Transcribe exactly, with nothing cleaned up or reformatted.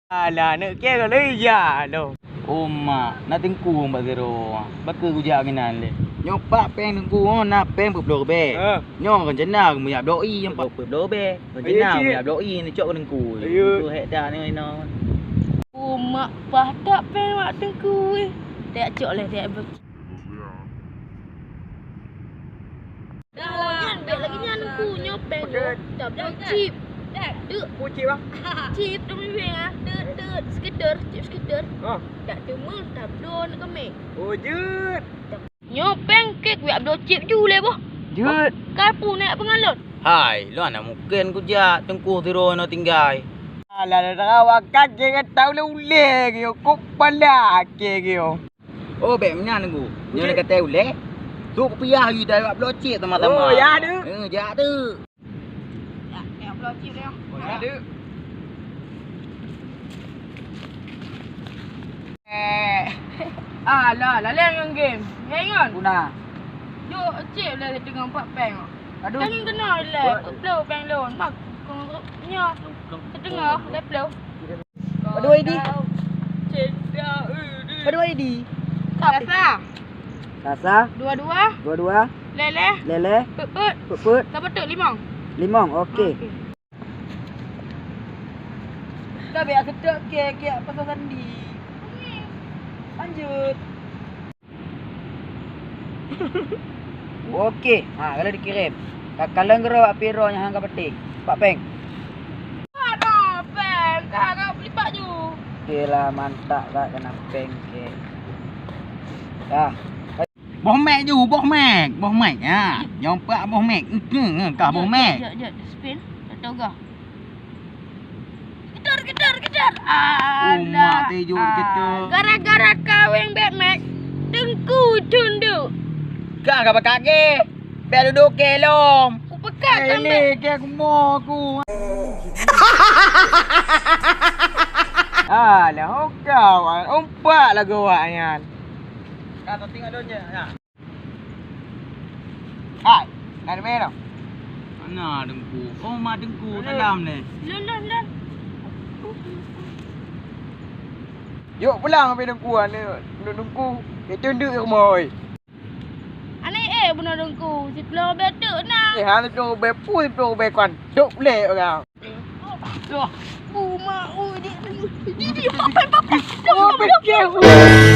Alah, aneuk kèe ka lheueh jak lom. Oh mak, na teungku bak sidroe. Bak keuh kujak keunan lé. Nyoe pat péng teungku, oh, na péng peuet ploh ribèe. Ha. Nyoe rencana keu meujak bloe ie, nyang pat peuet ploh ribèe. Rencana keu meujak bloe ie, neucok keu teungku. Ayo. Teungku hék that nyoe inoe. Oh mak, paih that péng bak teungku, eh. Tacok lé, tacok. Dah lah, bèk lagèe nyan, Teungku, nyoe péng tabloe chip. Deuk. Chip, ah? Chip, demi péng, ah. Deuk, deuk, skater, chip skater. Ah. Dak teumé tabloe aneuk keuméng. Oh, jeuet. Nyoe péng kèe kujak bloe chip ju lé boh. Jeuet. Ka peue neuk peungalon. Hai, lôn hana mungken kujak, Teungku sidroe nyoe tinggai. Alah, dah, dah, dah, kèe ka tahu lé ulèe kèe, kok pala kèe kèe. Oh, bèk meunan, Teungku. Nyoe ka teuh ulèe. Trok kupiah laju, dah jak bloe chip sama-sama. Oh, ya, Teuk. Eh, jak, Teuk. Jak, jak bloe chip, Teuk. Oh, ya, Teuk. Eh. Alah, laleng ngon game. Ingat, ingat. Guna. Jok chip lé teungoh empat péng. Aduh. Kan keunoe ilèe, peuet ploh péng lôn. Mak, nyoe, siteungoh, lhèe ploh. Padum I D? Padum I D? Sasa. Sasa. Dua dua. Dua dua. Lhèe lhèe. Lhèe lhèe. Peuet peuet. Peuet peuet. Saboh teuk limong. Limong, oke. Oke. Dah biasa tek kèe, kèe pasang sandi. Lanjut. Oke, ha, ka lheueh dikirém. Ka kalon keudroe bak piro nyang hana ka patéh. Pat péng? Ada péng, ka, ka beli baju. Oke lah, mantap, Kak, keunan péng kèe. Dah. Boh mèk ju, boh mèk, boh mèk. Ha, nyoe pat boh mèk. Ka boh mèk. Jeuet, jeuet, jeuet. Spin, tak tahu gah. Kejar, kejar, kejar. Oh, mak teuh jeuet keudroe. Gara-gara kaweng bèk mèk, Teungku tunduk. Ka, ka peugah kèe. Bèk dudoe kèe lom. Kupeugah kèe. Lé, kèe kumoe ku. Alah, ho kawan, umpat lagoe awak nyan. Ka, teutinggai donya, ya. Hai, na teumé nyoe? Ana Teungku? Oh, ma Teungku, salam lé. Lôn, lôn, lôn. Yuk pulang, Teungku, aneuk Teungku. Itu ndeuek rumoh, oi. Aneuk, eh, bunoe Teungku, siploh ribèe teuk na. Eh, hana siploh ribèe, peue siploh ribèe kon. Dok lé orang. Wah, bu mak, ui, di, di, di, papai, papai. Oh, pekeh, ui.